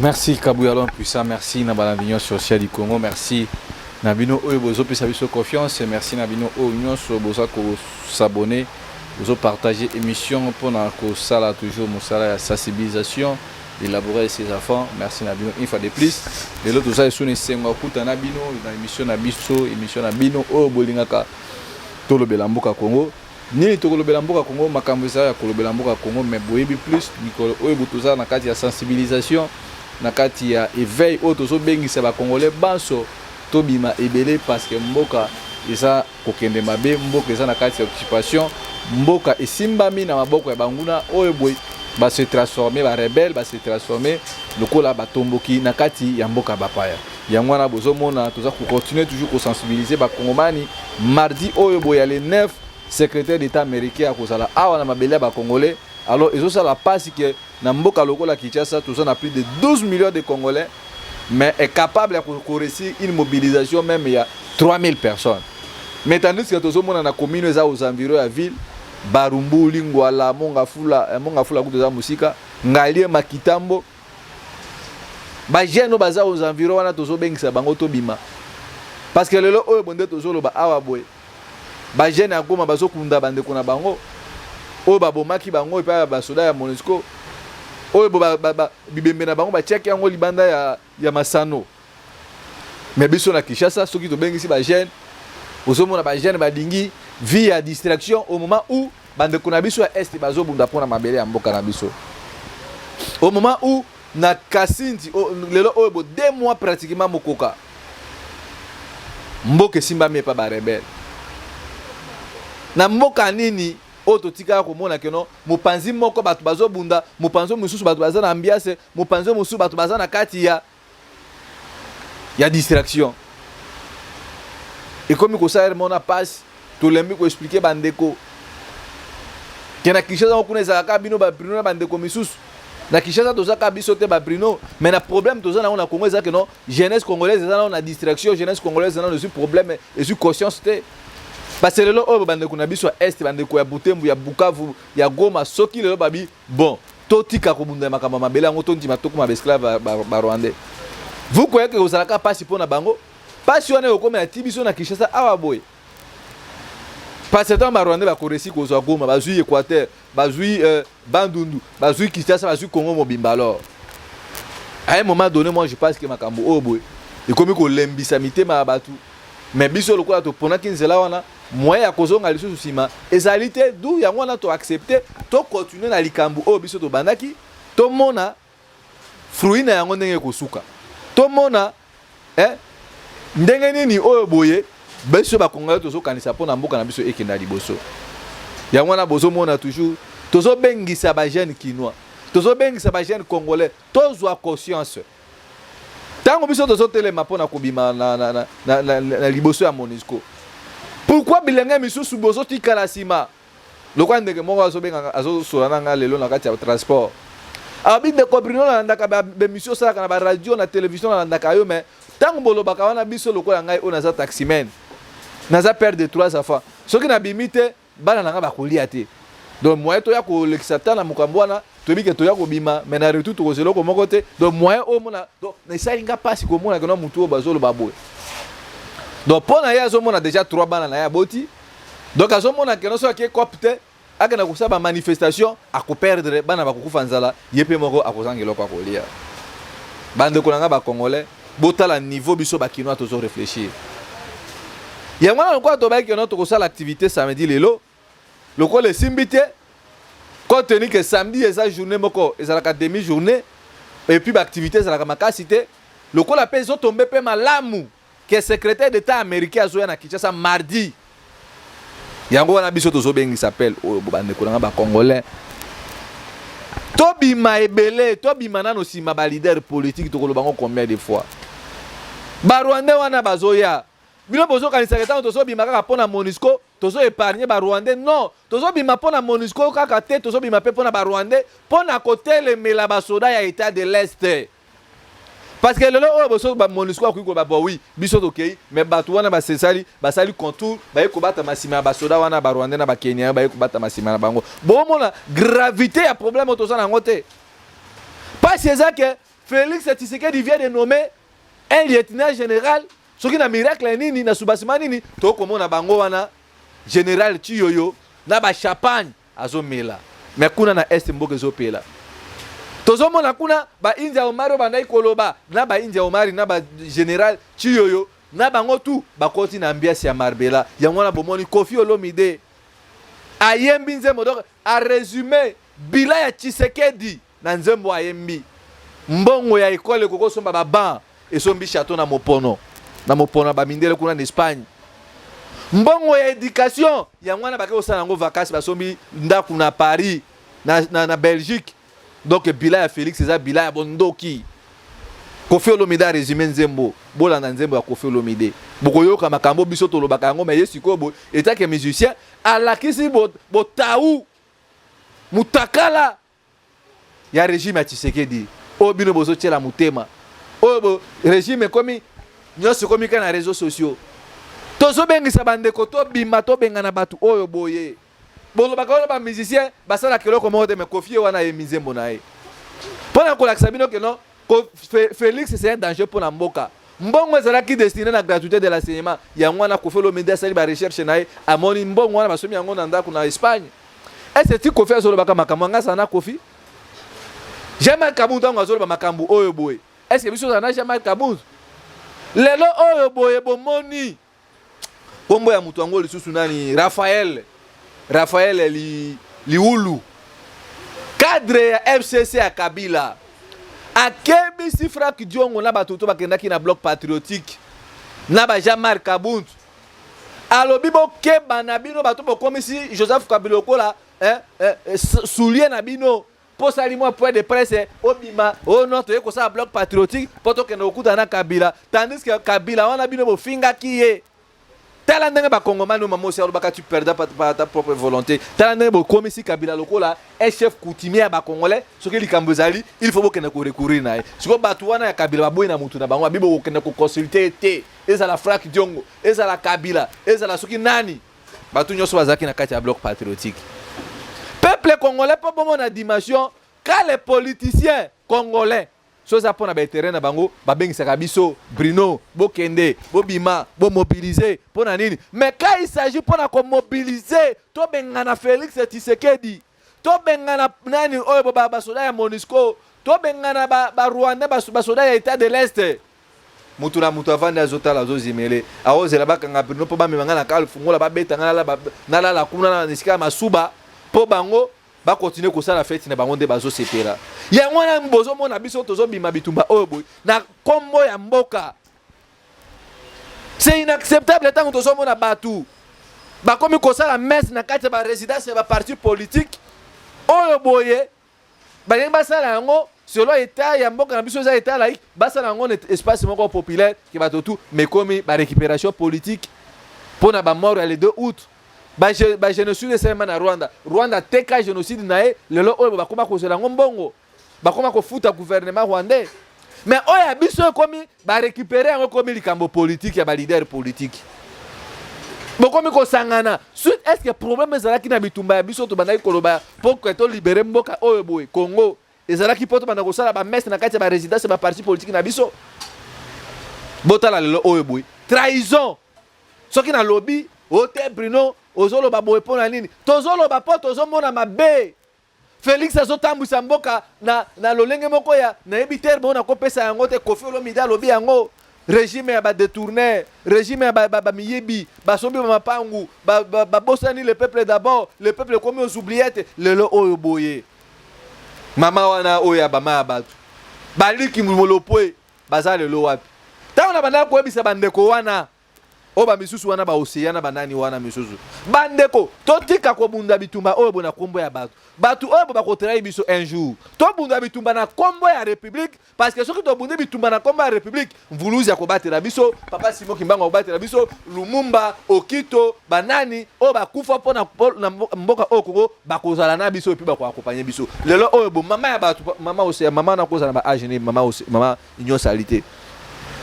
Merci Kabuya l'homme puissant, merci na balandi nyonso social du Congo, merci na bino oyo bozopesa biso confiance, merci na bino oyo nyonso boza ko s'abonner, bozo partager émission mpona kosala toujours mosala ya sensibilisation, d'élaborer ses enfants. Merci na bino une fois de plus. Lelo toza esu na esengo ya kuta na bino na émission na biso, émission na bino oyo bolingaka, tolobela mboka Congo. Nini tokolobela mboka Congo? Makambo eza ya kolobela mboka Congo, mais boyebi plus mikolo oyo toza na kati ya sensibilisation, na kati ya éveil oyo tozobengisa Bacongolais banso tobima ebele, parce que mboka eza kokende mabe, mboka eza na kati ya occupation, mboka esimbami na maboko ya banguna oyo boye base transforme barebelles, base transforme lokola batomboki na kati ya mboka bapaya. Yango wana bozomona toza kocontinue toujours kosensibiliser Bakongomani. Mardi oyo boye ya le 9, secrétaire d'État américain akozala awa na mabele ya Bacongolais. Alors ezosala mpasi ke na mboka lokola Kinshasa, toza na plus de 12 millions de Congolais, mais est capable ya koréussir une mobilisation même ya 3000 personnes. Mais tandis que tozomona na commune eza aux environs ya ville, Barumbu, Lingwala, Mont-Ngafula, Mont-Ngafula kutu eza mosika, Ngaliema, Kitambo, bajeunes oyo baza aux environs wana, tozobengisa bango tobima, parce que lelo oyo bonde tozoloba awa boye, bajeunes ya Goma bazokunda bandeko na bango oyo babomaki bango epai ya basoda ya MONUSCO, oyo bibembe na bango batiaki yango libanda ya masano. Mais biso na Kinshasa, soki tobengisi bajeunes, ozomona bajeunes balingi vie ya distraction, au moment où bandeko na biso ya Est bazobunda mpona mabele ya mboka na biso, au moment où na Kasindi lelo oyo bo 2 mois pratiquement mokoka, mboka esimbami epa barebelles. Na mboka nini oyo totikaka komona keno mopanzi moko bato bazobunda, mopanzi mosusu bato baza na ambiance, mopanzi mosusu bato baza na kati ya distraction? Ekomi kosala mona pasi, tolembi koexpliquer bandeko ke na Kinshasa ngo kuna ezalaka bino Babrino na bandeko misusu. Na Kinshasa toza kaka biso te, Babrino. Mais na problème toza nango na Congo eza ke non, jeunesse congolaise eza nano na distraction, jeunesse congolaise eza nano ezwi problème, ezwi conscience te. Parce que lelo oyo bandeko na biso ya Est, bandeko ya Butembo, ya Bukavu, ya Goma, soki lelo babi bon, totika kobunda makambo ya mabele yango, tondima tokóma baesclave Barwandais, vous croyez que kozalaka mpasi mpo na bango? Mpasi wana ekokomela ti biso na Kinshasa awa boye, parce que ntango Barwandais bakoresi kozwa Goma, bazwi Équateur, bazwi Bandundu, bazwi Kinshasa, bazwi Congo mobimba. Alors à un moment donné, moi je pense que makambo oyo boye ekomi kolembisa mitema ya bato. Mais biso lokola toponaki nzela wana, moyen ya kozonga lisusu nsima ezali te. Du yango wana toaccepte tocontinue na likambo oyo biso tobandaki, tomona fruit na yango ndenge ekosuka, tomona ndenge nini oyo boye biso Bakongolais tozokanisa mpo na mboka na biso ekenda liboso. Yango wana bozomona toujours tozobengisa bajeunes kinois, tozobengisa bajeunes congolais, tozwa conscience. Ntango biso tozotelema mpo na kobima na liboso ya MONUSCO, pourquoi bilenge misusu bozotikala nsima? Lokola ndenge moko azobengaka, azosola na nga lelo na kati ya transport, abi: "Ndeko Bruno, nalandaka baémission osalaka na baradio, na télévision, nalandaka yo. Mais ntango bolobaka wana, biso lokola ngai oyo naza taximan, naza père de trois enfants, soki nabimi te, bana na ngai bakolia te. Donc moyen toya kolekisa ta na mokambo wana, toyebi ke toya kobima, mais na retour tokozela eloko moko te. Donc moyen oyo mona, donc esali nga mpasi komona kena motu oyo bazoloba boye. Donc mpo na ye, azomona déjà trois bana na ye aboti, donc azomona keno soki ake cope te, akenda kosala bamanifestation, akoperdre bana, bakokufa nzala, ye mpe moko akozanga eloko akolia." Bandeko na nga Bacongolais, botala niveau biso Bakinois tozo réfléchir. Yango wana lokola tobaki keno tokosala activité samedi, lelo lokola esimbi te, compte tenu que samedi eza journée moko ezalaka demi journée et puis baactivité ezalaka makasi te, lokola mpe ezotombe mpe malamu ke secrétaire d'État américain azoya na Kinshasa mardi, yango wana biso tozobengisa appel oyo: bandeko na nga Bacongolais, tobima ebele, tobima nano nsima baleader politique. Tokoloba ngo combien de fois? Barwandais wana bazoya, bino bozokanisaka ntango tozobima kaka mpo na MONUSCO, tozoépargne Barwandais? Non, tozobima mpo na MONUSCO kaka te, tozobima mpe mpo na Barwandais, mpo na kotelemela basoda ya état de l'Est. Parce que lelo oyo boso baMONUSCO akoki koloba: "Bon, oui, biso tokei." Mais bato wana basesali, basali contour, baye kobatama nsima ya basoda wana Barwandais na Bakenya, baye kobatama nsima na bango. Bomona gravité ya problème oyo toza na yango te. Mpasi eza ke Félix Tshisekedi vient de nommer un lieutenant général. Soki na miracle nini, na soubassement nini, tokomona bango wana général Tshiyoyo na ba champagne azomela. Mais kuna na est mboka ezopela. Tozomona kuna ba India Omari oyo bandaki koloba na ba India Omari na ba général Tshiyoyo na bango tu bakoti na ambiance ya Marbella. Yango wana bomoni Koffi Olomide ayembi nzembo, donc a résumé bilan ya Tshisekedi na nzembo ayembi. Mbongo ya ekole ekoki kosomba ba banc, esombi château na mopono, na mopono ya bamindele kuna na Espagne. Mbongo ya éducation yango wana bake kosala yango vacances, basombi ndako na Paris, na Belgique. Donc bilan ya Félix eza bilan ya bondoki. Koffi Olomide a résumé nzembo. Bolanda nzembo ya Koffi Olomide, bokoyoka makambo biso tolobaka yango. Mais ye sikoyo boye, etake musicien, alakisi botau mutakala ya régime ya Tshisekedi oyo bino bozotiela motema. Oyo bo régime ekomi nyonso ekomi kaka na réseaux sociaux. Tozobengisa bandeko, tobima, tobengana bato oyo boye bolobaka wana bamusicien basalaka eloko moko te. Mais Koffi ye wana ayembi nzembo na ye mpo na kolakisa bino ke non, Félix, c'est un danger mpo na mboka. Mbongo ezalaki destiné na gratuité de l'enseignement, yango wana Koffi Olomide asali barecherche na ye, amoni mbongo wana basomi yango na ndako na Espagne. Ese ti Koffi azolobaka makambo anga, azala na Koffi? Jean-Marc Kabund ntango azoloba makambo oyo boye, est ce que biso ozala na Jean-Marc Kabund? Lelo oyo boye bomoni nkombo ya moto yango lisusu nani? Raphaël Liulu, cadre ya FCC ya Kabila, akebisi Frank Diongo na bato to bakendaki na Bloc patriotique na ba Jean-Marc Kabund. Alobi: bokeba na bino bato bokomisi Joseph Kabila lokola soulier na bino. Mpo osali mwa point de presse, obima oyo no toye kosala Bloc patriotique mpo tokende kokutana na Kabila, tandis que Kabila wana bino bofingaki ye. Tala ndenge bakongomani oyo, mama osi alobaka: tu perds par ta propre volonté. Tala ndenge bokomisi Kabila lokola un chef coutumier ya bacongolais. Soki likambo ezali, il faut bokende korecourir na ye. Sikoyo bato wana ya Kabila baboyi na mutu na bango, babi bokokende koconsulte te, ezala Frank Diongo, ezala Kabila, ezala soki nani, bato nyonso bazalaki na kati ya Bloc patriotique. Peuple congolais, mpo bomona dimension ka les politiciens congolais, so eza mpo na baintérêt na bango, babengisaka biso: Bruno, bokende, bobima, bomobilize mpo na nini. Mais quand il s'agit mpo na komobilize, tobengana Félix Tshisekedi, tobengana nani oyo, basoda ya MONUSCO, tobengana barwandais, basoda ya état de l'Est, mutu na mutu avandi, azotala, azozimele, aozela bakanga Bruno mpo bamema nga na kala fungola, babeta nga, nalala kuna na esika ya masuba, mpo bango bakontinue kosala feti na bango nde bazosepela. Yango wana bozomona biso tozobima bitumba oyo boye na nkombo ya mboka. C'est inacceptable ntango tozomona bato bakomi kosala messe na kati ya barésidence ya baparti politique oyo boye. Balingi basala yango selon état ya mboka na biso, eza état laïque, basala yango na espace moko populaire ke bato tu mekomi barécupération politique mpo na bamort ya le 2 août. Bagénocide esalema na Rwanda. Rwanda teka génocide na ye, lelo oyo bakoma kozela yango mbongo, bakoma kofuta gouvernement rwandais. Mais oyo ya biso ekomi barécupere yango, ekomi likambo politique ya baleader politique, bokomi kosangana suite. Est ce que problème ezalaki na bitumba ya biso tobandaki koloba mpo ke tolibere mboka oyo boye Congo, ezalaki mpo tobanda kosala bamesse na kati ya barésidence ya baparti politique na biso? Botala lelo oyo boye trahison. Soki nalobi o te, Bruno ozoloba boye mpo na nini? Tozoloba mpo tozomona mabe. Félix azotambwisa mboka na lolenge moko ya nayebi terme oyo nakopesa yango te. Koffi Olomide alobi yango: régime ya badétourner, régime ya bamiyibi, basombi bamapangu, babosani le peuple d'abord, le peuple ekomi aux oubliettes. Lelo oyo boye mama wana oyo ya bama ya bato baliki molopwe baza lelo wapi? Ntango na bandaka koyebisa bandeko wana oyo bamisusu wana, baoseya na banani wana misusu, bandeko, totika kobunda bitumba oyo bo na nkombo ya bato. Bato oyo bo bakotrahir biso un jour. Tobunda bitumba na nkombo ya république, parce que soki tobundi bitumba na nkombo ya république, Mvuluzi akobatela biso, Papa Simo Kimbangu akobatela biso, Lumumba, Okito, banani oyo bakufa mpo na mboka oyo Kongo bakozala na biso et puis bakoaccompagner biso. Lelo oyo bo mama ya bato, mama Oseya, mama nakozala na baage nini? Mama, mama Union sali te,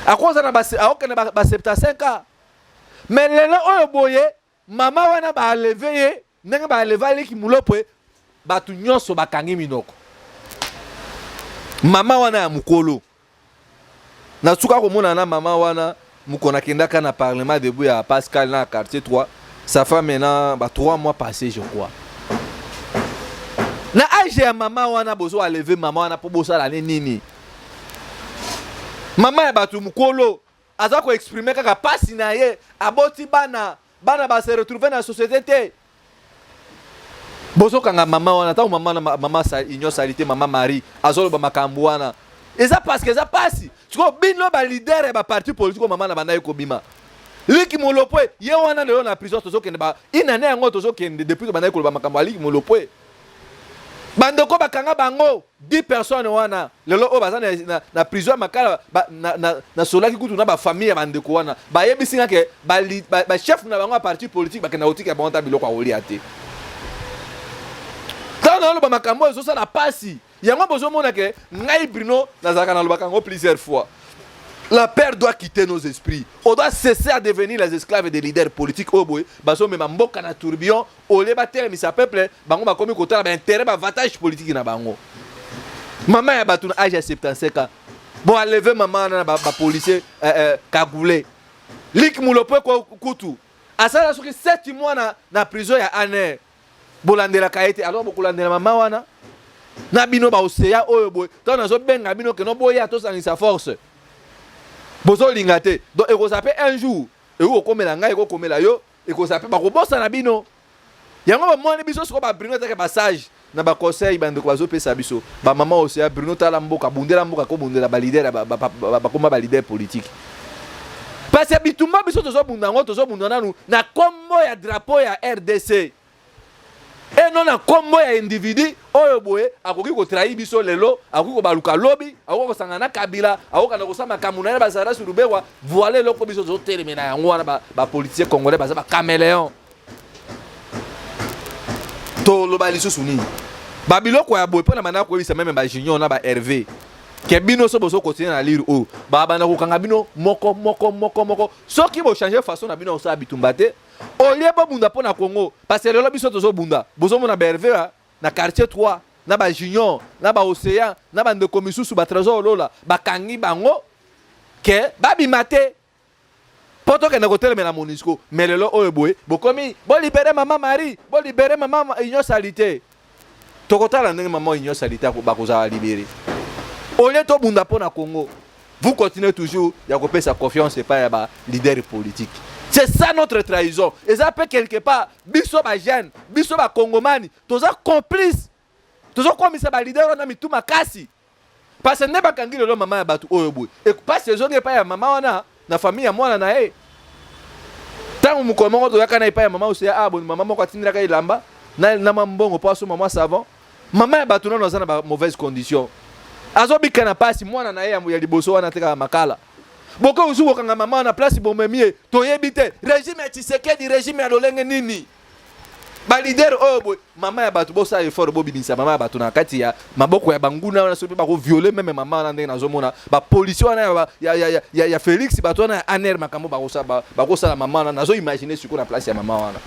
akozala na akokende ba 75 ans. Mais lelo oyo boye mama wana baenlever ye ndenge baenlever aleki Mulopwe, bato nyonso bakangi minoko. Mama wana ya mokolo, nasuka komona na mama wana mokolo nakendaka na Parlement debout ya Pascal na quartier 3. Ça fait maintenant ba 3 mois passé, je crois. Na age ya mama wana, bozo enlever mama wana mpo bosala ne nini? Mama ya bato mokolo aza koexprimer kaka mpasi na ye. Aboti bana, bana base retrouver na société te. Bozokanga mama wana. Ntango mama na mama Union Salité, mama Marie, azoloba makambo wana, eza parce que eza pasi. Sikoyo bino baleader ya baparti politique oyo, mama na bandaki kobima Liki Molopwe, ye wana lelo na prison. Tozokende ba inane yango, tozokende depuis tobandaki koloba makambo ya Liki Molopwe. Bandeko bakanga bango 10 personnes wana, lelo oyo baza na prison ya Makala. Nasolaki kutu na bafamille ya bandeko wana, bayebisi nga ke bachef na bango ya parti politique bakenda kotika bango ta biloko ya kolia te. Ntango naloba makambo oyo, ezosala pasi. Yango bozomona ke ngai Bruno nazalaka nalobaka yango plusieurs fois: la peur doit quitter nos esprits. On doit cesser à devenir les esclaves des leaders politiques oyo boye bazomema mboka na tourbillon. Au lieu batelemisa peuple, bango bakomi kotala baintérêt, baavantage politique na bango. Mama ya bato na age ya 75 ans, bon, enlever mama wana na bapolicier cagoulé. Lik Mulopwe kutu asala soki 7 mois na prison ya ANR, bolandelaka ye te. Alors bokolandela mama wana na bino baoseya oyo boye. Ntango nazobenga bino keno boya tosangisa force, bozolinga te. Donc ekozala mpe un jour ekoki kokomela ngai, ekokomela yo, ekozala mpe bakobosana bino. Yango bamoni biso sikoyo baBruno etake basage na baconseil. Bandeko bazopesa biso, bamama Oseya: "Bruno, tala mboka, bundela mboka, kobundela baleader, bakoma baleader politique." Parce que bitumba biso tozobunda yango, tozobunda nanu na nkombo ya drapeau ya RDC et non na nkombo ya individu oyo boye akoki kotrahir biso lelo, akoki kobaluka lobi, akoki kosangana na Kabila, akokanda kosala makambo na ye na bazalasi Ruberwa. Voilà eloko biso tozotelemela yango wana. Bapoliticien congolais baza bacaméléon. Toloba lisusu nini? Babiloko ya boye mpo na banda koyebisa même bajunior na ba Hervé ke bino so bozokontinue na lire oyo, babanda kokanga bino moko moko moko moko soki bochange façon na bino ya kosala bitumba te. Au lieu bobunda mpo na Congo, parce que lelo biso tozobunda, bozomona baHervé na quartier 3 na bajunior na baocéan na bandeko misusu, batrésor olola, bakangi bango ke babima te mpo tokende kotelemela MONUSCO. Mais lelo oyo boye bokomi bolibérer mama Marie, bolibérer mama Union Salité. Tokotala ndenge mama Union Salité bakozala libérée. Au lieu tobunda mpo na Congo, vous continuez toujours ya kopesa confiance epai ya baleader politique. C'est ça notre trahison. Eza mpe quelque part biso bajeune, biso bakongomani toza complice, tozokomisa baleader wana mitu makasi. Parce nde bakangi lelo mama ya bato oyo boye, pasi ezongi epai ya mama wana na famille ya mwana na ye. Ntango mokolo moko toyaka na epai ya mama Oseya, ah, boni mama moko atindelaka elamba na mwa mbongo mpo asomba mwa savon. Mama ya bato nano aza na bamauvaise condition, azobika na pasi. Mwana na ye ya liboso wana atekaka makala. Boke ozu kokanga mama wana, place bomemi ye toyebi te. Régime ya Tshisekedi, régime ya lolenge nini? Baleader oyo boye, mama ya bato, bosala effort bobimisa mama ya bato na kati ya maboko ya banguna wana. Soki mpe bakovioler même mama wana, ndenge nazomona bapolisier wana ya Félix, bato wana ya ANR, makambo bakosala mama wana, nazoimagine sikoyo na place ya mama wana.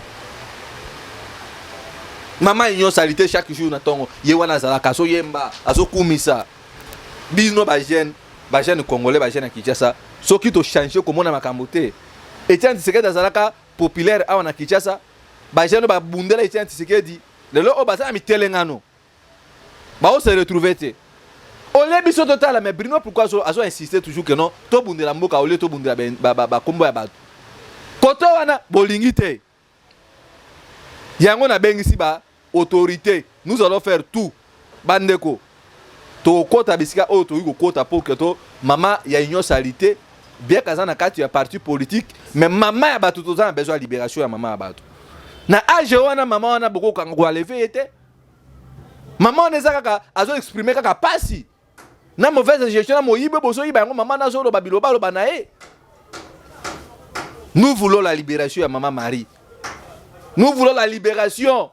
Mama Union Salité, chaque jour na ntongo ye wana azalaka azoyemba, azokumisa bino bajeune, bajeune congolais, bajeune ya Kinshasa. Soki tochange komona makambo te, Etienne Tshisekedi azalaka populaire awa na Kinshasa. Bajeune babundela Etienne Tshisekedi, lelo oyo baza na mitelengano, baose retrouver te. Au lieu biso totala, mais Bruno pourquoi azo insister toujours que non, tobundela mboka au lieu tobundela bakombo ya bato? Koto wana bolingi te. Yango nabengisi ba autorité, nous allons faire tout. Bandeko, tokokɔta bisika oyo tokoki kokɔta mpo ke to mama ya Union Salité, bien kaza na kati ya parti politique, mais mama ya bato, toza na besoin ya libération ya mama ya bato na age wana. Mama wana bokokanga koenlever ye te. Mama wana eza kaka azo exprime kaka pasi na mauvaise gestion na moyibi bozoyiba yango. Mama nazoloba biloba aloba na ye. Nous voulons la libération ya mama Marie, nous voulons la libération.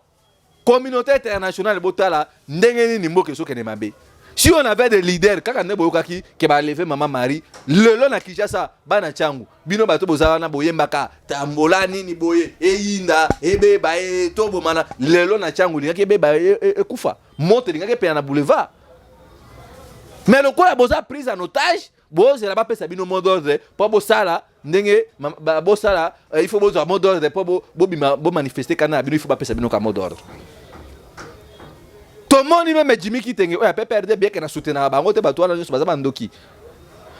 Communauté internationale, botala ndenge nini mboka ezokende mabe. Si on avait des leaders kaka nde boyokaki ke baenlever mama Marie, lelo na Kinshasa, bana ntiango, bino bato boza wana boyembaka tambola nini boye, eyinda ebeba e tobomana, lelo na ntiango elingaki ebeba, ekufa, moto elingaki epela na boulevard. Mais lokola boza prise en otage, bozela bapesa bino mot d'ordre mpo bosala ndenge bosala. Il faut bozwa mot d'ordre mpo bobima bomanifeste kana na bino. Il faut bapesa bino ka mot d'ordre. Tomoni même Jimmy Kitenge oyo ya PPRD, bien que na soutenaka bango te, bato wana nyonso baza bandoki,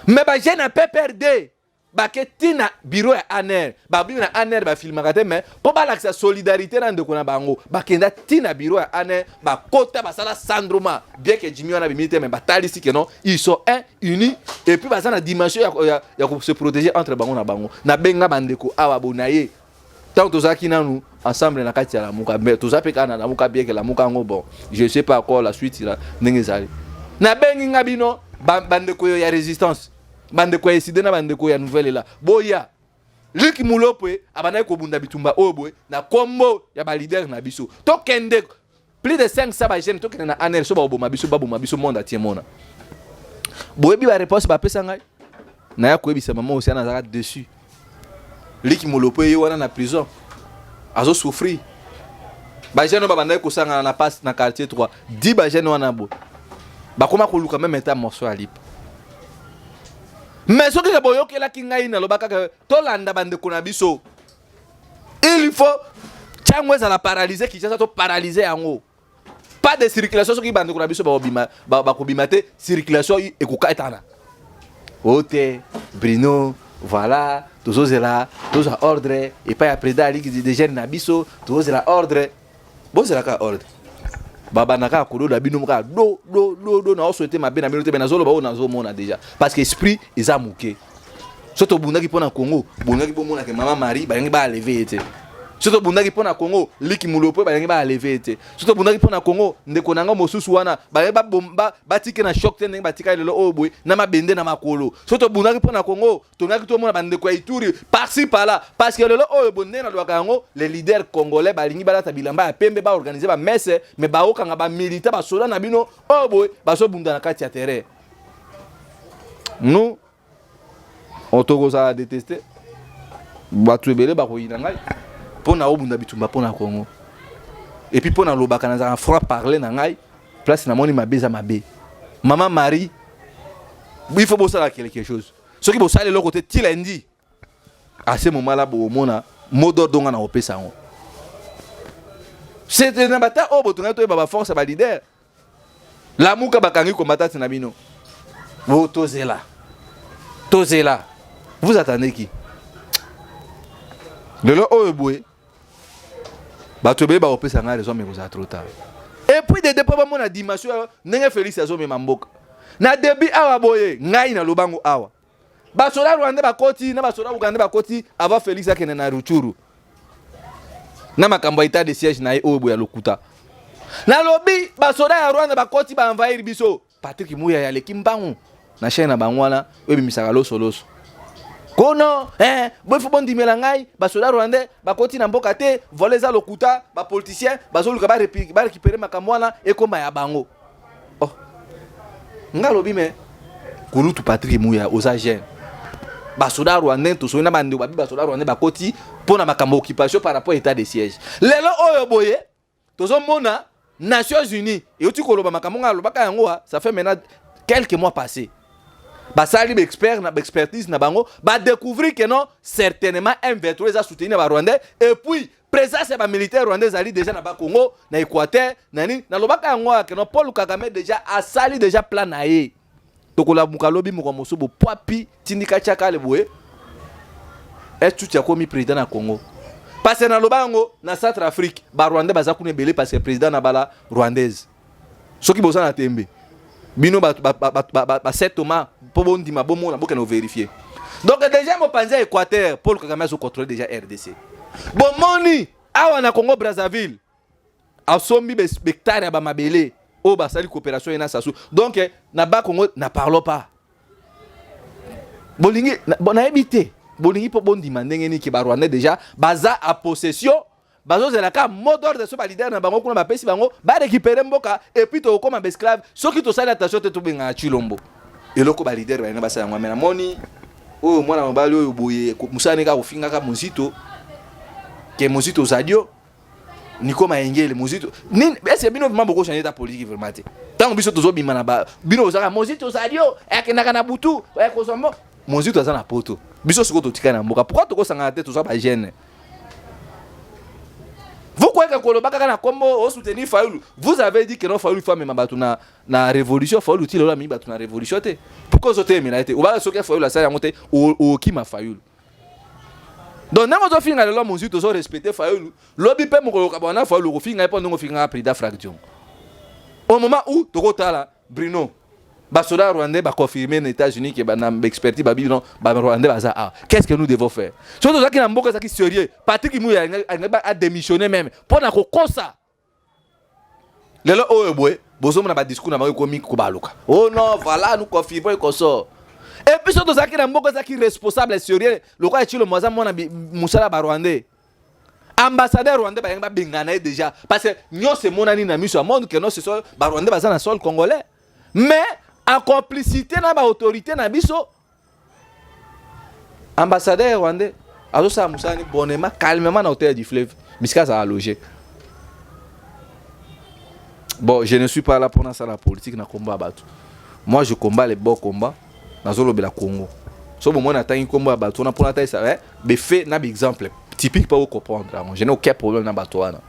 mais bajeune ya PPRD bake ntina bureau ya ANR. Babimi na ANR, bafilmaka te, mais mpo balakisa solidarité na ndeko na bango, bakenda ntina bureau ya ANR, bakota, basala sandroma. Bien que Jimmy wana bimi te, mais batalisi que non, ils sont un unis et puis baza na dimension ya se protéger entre bango na bango. Nabenga bandeko awa bona ye ntango tozalaki nanu ensemble na kati ya Lamuka, mais toza mpe kaka na Lamuka, bien que Lamuka yango, bon, je sais pas encore la suite la ndenge ezali. Nabengi nga bino bandeko ya résistance, bandeko ya ECiDé na bandeko ya Nouvel Élan, boya. Luc Mulopwe abandaki kobunda bitumba oyo boye na kombo ya baleader na biso. Tokende plus de 500 bajeune, tokende na ANR. So bakoboma biso, baboma biso, monde atie mona. Boyebi baréponse bapesa ngai? Naya koyebisa mama osi ana, azalaka dessus. Liki Mulopwe ye wana na prison azosouffrir. Bajeune oyo babandaki kosangana na passe na quartier 3 di, bajeune wana boye bakoma koluka même eta morceau ya lipa. Mais soki ka boyokelaki ngai, naloba kaka tolanda bandeko na biso. Il faut ntango ezala paralyse Kinshasa, to paralyse yango, pas de circulation. Soki bandeko na biso bakobima te, circulation ekoka etana o te. Brino, voilà, tozozela tozwa ordre epai ya président ya ligue des jeunes na biso. Tozozela ordre, bozelaka ordre, babanda kaka kododa bino kaka do do do do. Naosouhaiter mabe na bino te, mais nazoloba oyo nazomona déjà, parce que esprit eza moke. So tobundaki mpo na Congo, bolingaki bomonake mama Marie balingi baenlever ye te. So tobundaki mpo na Congo, Liki Mulopwe balingi baenlever ye te. So tobundaki mpo na Congo, ndeko na ngo mosusu wana balingi batike na choc te ndenge batika lelo oyo boye na mabende na makolo. So tobundaki mpo na Congo, tongaki tomona bandeko ya Ituri par-ci par-là, parce que lelo oyo boye, ndenge nalobaka yango, les leaders congolais balingi balata bilamba ya pembe, baorganiser bamesse, mais baokanga bamilitaire, basoda na bino oyo boye bazobunda na kati ya terrain. Nous tokozala déteste, bato ebele bakoyina ngai mpo na obunda bitumba mpo na Congo. Et puis mpo nalobaka, nazalaka franc parler na ngai. Place namoni mabe eza mabe. Mama Marie, il faut bosala quelque chose. Soki bosala eloko te ti lundi, à ce moment là bomona mot d'ordre nga na kopesa yango. C'était na bata oyo botongai toyeba baforce ya baleader. Lamuka, bakangi combattante na bino. Bo tozela, tozela, vous attendez qui? Lelo oyo boye, bato ebele bakopesa ngai raison, mais kozala trop tard. Et puis de mpo bamona dimension ndenge Félix azomema mboka. Na début awa boye, ngai nalobango awa, basoda rwandais bakoti na basoda ugandais bakoti avant Félix akende na Rutshuru na makambo ya état de siège na ye oyo boye ya lokuta. Nalobi basoda ya Rwanda bakoti, baenvahir biso. Patrik Muyaya aleki mbangu na chaîne na bango wana oyo ebimisaka losoloso kono eh, boyfo bondimela ngai, basoda rwandais bakoti na mboka te. Voilà, eza lokuta. Bapoliticien bazoluka barécupérer makambo wana ekóma ya bango. Oh, nga alobi me kulutu Patrik Muya, oza jeune. Basoda rwandais, tosoli na bandeko babi, basoda rwandais bakoti mpo na makambo occupation par rapport état de siège. Lelo oyo boye, tozomona Nations Unies euti koloba makambo nga alobaka yango. Ça fait maintenant quelques mois passés, basali baexpert na baexpertise na bango, badécouvrir que non, certainement M23 eza soutenu na barwandais et puis présence ya bamilitaire rwandais ezali déjà na bacongo, na Équateur, na nini. Nalobaka yango que non, Paul Kagame déjà asali déjà plan na ye. Tokolamuka lobi moko mosusu bopwapi tindika tiakale boye etuti akomi président na Congo, parce que naloba yango, na Centre Afrique barwandais baza kuna ebele, parce que président na bala rwandaise. Soki boza na tembe, bino baset Thomas, mpo bondima, bomona, bokende ovérifier. Donc déjà mopanzi ya Équateur, Paul Kagame azocontrôle déjà RDC. Bomoni awa na Congo Brazzaville, asombi behectare ya bamabele oyo basali coopération ye na Sassou. Donc na Bakongo, na parlo pas. Bolingi nayebi te, bolingi mpo bondima ndenge nini ke barwandais déjà baza a possession, bazozela kaka mot d'ordre. So baleader na bango kuna bapesi bango, barécupérer mboka et puis tokokóma baesclave soki tosali attention te. Tobengaka Tshilombo eloko baleader balinga basala yango. Me namoni oyo mwana mobali oyo boye, mosala kaka kofingaka Mozito, ke Mozito ozali yo. Nico Mayengele Muzito nini? Est-ce que bino vraiment boko changer ta politique vraiment te? Tango biso tozo bima na ba bino ozaka Muzito ozali yo akendaka na butu akozwa mbo Muzito aza na poto, biso sikoyo totika na mboka. Pourquoi tokosangana te? Toza ba jeune. Vous croyez que koloba kaka na kombo o soutenir Fayulu? Vous avez dit que non, Fayulu faut amema bato na révolution. Fayulu ti lelo amemi bato na révolution te. Pourquoi ozotelemela ye te? Obaka soki Fayulu asali yango te, okima Fayulu. Donc ndenge ozofinga lelo Mozwi tozo respecte Fayulu, lobi mpe mokolo okabwana na Fayulu, okofinga ye mpo ndenge ofingaka président Frank Diongo. Au moment où tokotala Bruno, basoda rwandais baconfirme na États-Unis ke na baexpertise babi non, barwandais baza awa. Qu'est-ce que nous devons faire? Soki tozalaki na mboka ezalaki sérieux, Patrick Muya alingi adémissionner même mpo na kokosa. Lelo oyo boye bozomona badiscours na bango ekomi kobaluka: "Oh non, voilà, nous confirmons et consort." Et puis soki tozalaki na mboka ezalaki responsable, sérieux, lokola Tshilombo aza mwana mosala barwandais, ambassadeur rwandais bayangi babengana ye déjà, parce que nyonso emonani na miso ya monde ke non, ce sont barwandais baza na sol congolais. Mais en complicité na baautorité na biso, ambassadeur rwandais azosala mosala ni bonnement, calmement na hôtel du Fleuve bisika azala logé. Bon, je ne suis pas là pour nasala la politique na kombo ya bato. Moi, je combats les bons combats. Nazolobela Congo. So bomoi natangi nkombo ya bato wana mpona talisa befe na baexemple typique mpo comprendre yango. Je n'ai aucun problème na bato wana.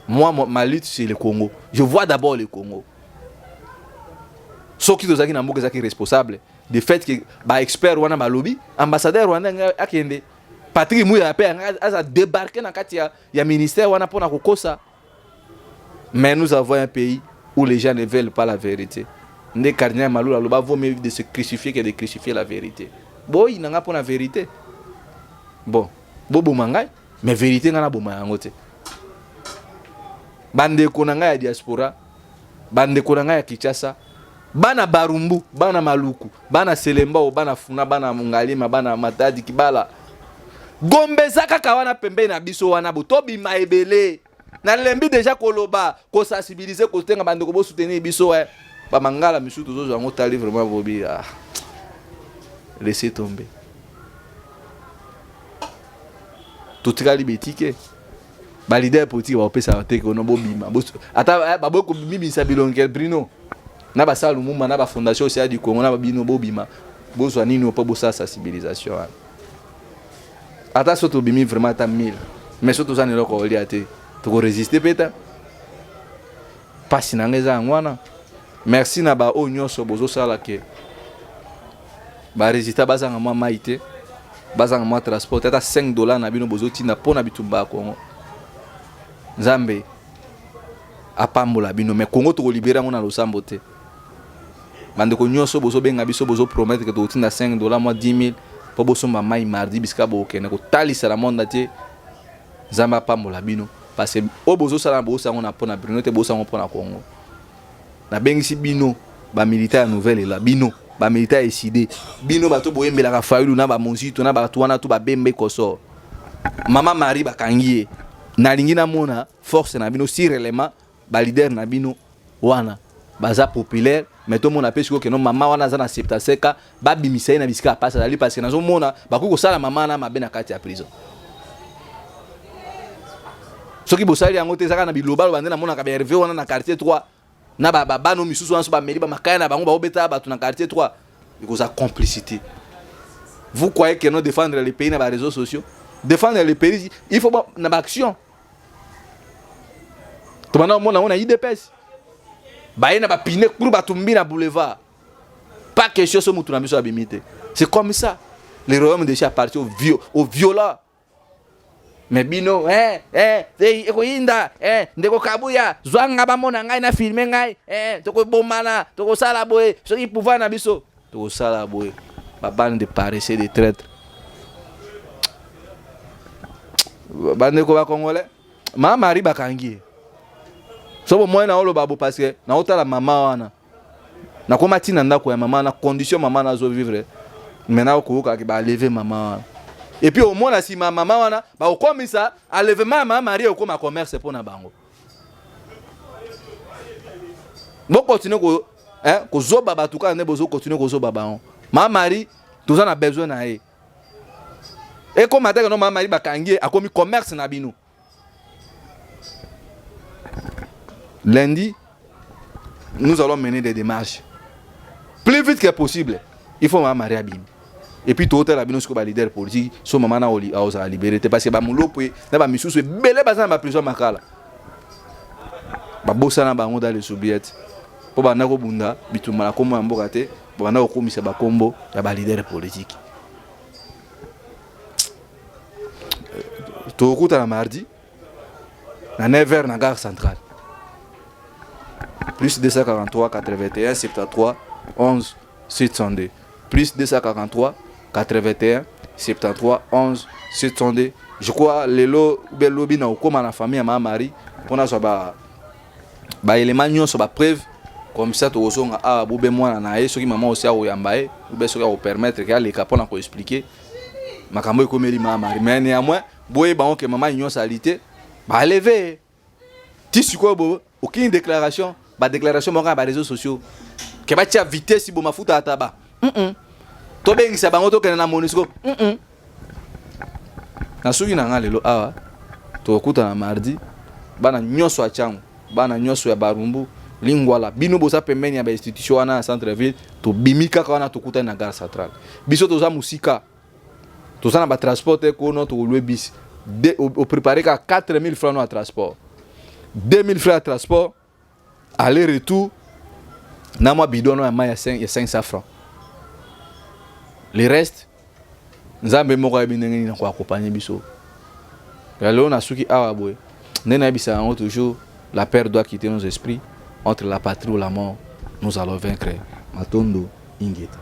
Moi, ma lutte, c'est le Congo. Je vois d'abord le Congo. Soki tozalaki na mboka ezalaki responsable, de fait que baexpert wana balobi ambassadeur rwandais akende, Patrick Muya mpe aza débarqué na kati ya ministère wana mpona kokosa. Mais nous avons un pays où les gens ne veulent pas la vérité. Nde cardinal Malula aloba: "Vaut mieux de se crucifier que de crucifier la vérité." Boyina nga mpona vérité, bon, boboma ngai, mais vérité ngai naboma yango te. Bandeko na ngai ya diaspora, bandeko na ngai ya Kinshasa, bana Barumbu, bana Maluku, bana Selembao, bana Funa, bana Mongalima, bana Matadi Kibala, Gombe eza kaka wana pembeni na biso wana. Bo tobima ebele. Nalembi deja koloba, kosensibiliser, kotenga bandeko bosoutenir biso. Bamangala misusu tozozwa yango tali vraiment bobi, ah, laissez tomber. Totikali betike baleader politique bakopesaka te kono bobima ata baboyi komibimisa bilongi. Brino na basala Lumumba na bafondation Océan du Congo na babino, bobima bozwa nini mpo bosala sensibilisation wana. Ata so tobimi vraiment ata 1000, mais so toza na eloko kolia te, tokoresiste mpe ta. Mpasi na ngai eza yango wana. Merci na baoyo nyonso bozosala ke barésultat bazanga mwa mai te, bazanga mwa transport. Ata 5 $ na bino bozotinda mpo na bitumba ya Kongo, Nzambe apambola bino. Mais Kongo tokolibérer yango na losambo te. Bandeko nyonso bozobenga biso, bozopromettre ke tokotinda 5 $, mwa 10 000 mpo bosomba mai mardi bisika bokokende kotalisa na monde te, Nzambe apambola bino, parce que oyo bozosala, bozosala yango na mpo na Bruno te, bozosala yango mpo na Kongo. Nabengisi bino bamilitaire ya Nouvel Élan, bino bamilitaire ya Ecidé, bino bato boyembelaka Fayulu na bamozito na bato wana to babembe kosor. Mama Marie bakangi ye, nalingi namona force na bino. Si réellement baleader na bino wana baza populaire, mais tomona mpe sikoyo keno mama wana aza na 75, babimisa ye na bisika ya pasi azali, parce que nazomona bakoki kosala mama wana mabe na kati ya prison. Soki bosali yango te, ezaka na bilobaloba. Nde namonaka baherve wana na quartier 3 na babano misusu wana so bameli bamakaya na bango, baobeta bato na quartier 3, ekozala complicité. Vous croyez que non, défendre le pays na baréseaux sociaux, défendre le pays, il faut na baaction. Tobanda komona yango na UDPS, baye na bapine kuru batumbi na boulevard. Pas question so mutu na biso abimi te. C'est comme ça, le royaume de Dieu appartient au violent. Mais bino ekoyinda ndeko Kabuya zwanga bamona ngai na filme ngai, tokobomana, tokosala boye soki pouvoir na biso tokosala boye. Babande de paresseux, de traître. Bandeko bacongolais, mama Marie bakangi ye. So bomoi na oloba bo, parce que naotala mama wana, nakoma ntina ndako ya mama na condition mama nazovivre maintenant. Okoyokaki baenlever mama wana et puis omona nsima mama wana bakokomisa enlèvement ya mama Marie ekóma commerce mpo na bango. Bokontinue kozoba bato kaka nde bozokontinue kozoba bango. Mama Marie, toza na besoin na ye. Ekóma te keno mama Marie bakangi ye, akomi commerce na bino. Lundi, nous allons mener des démarches plus vite que possible. Il faut mama Marie abimi. Et puis totala bino sikoyo baleader politique so mama na aozala libéré te, parce que bamulopwe na bamisusu ebele baza na baprison Makala, babosana bango dans les oubliettes, mpo banda kobunda bitumba na nkombo ya mboka te, banda kokomisa bakombo ya baleader politique. Tokokutana mardi na 9h na gare centrale. Plus 243 81 73 11 702, plus 243 81 73 11 702. Je crois lelo ube lobi na okóma na famille ya mama Marie mpo nazwa ba baélément nyonso, bapreuve. Comme ça tokozonga awa bube mwana na ye, soki mama osi akoyamba ye ube soki akopermettre ke aleka mpona koexpliquer makambo ekomeli mama Marie. Mais néanmoins boyeba ngo ke mama nyonso ali te baleve ti sikoyo bo aucune déclaration, badéclaration moko ya baréseaux sociaux ke batia vitesse bo mafuta ya taba. Tobengisa bango, tokende na Monusco. Na soki na nga lelo awa, tokokutana mardi. Bana nyonso ya Tshangu, bana nyonso ya Barumbu, Lingwala, bino boza pembeni ya bainstitution wana ya centre ville, tobimi kaka wana, tokutani na gare centrale. Biso toza mosika, toza na batransport te. Kono tokolwe bisi, oprépare kaka 4000 francs no ya transport, 2000 francs ya transport aller retour na mwa bidon no ya mai ya 500 francs. Le reste, Nzambe moko ayebi ndenge nini koaccompagner biso. Ya lelo nasuki awa boye. Nde nayebisa yango toujours: la peur doit quitter nos esprits. Entre la patrie ou la mort, nous allons vaincre. Matondo, ingeta.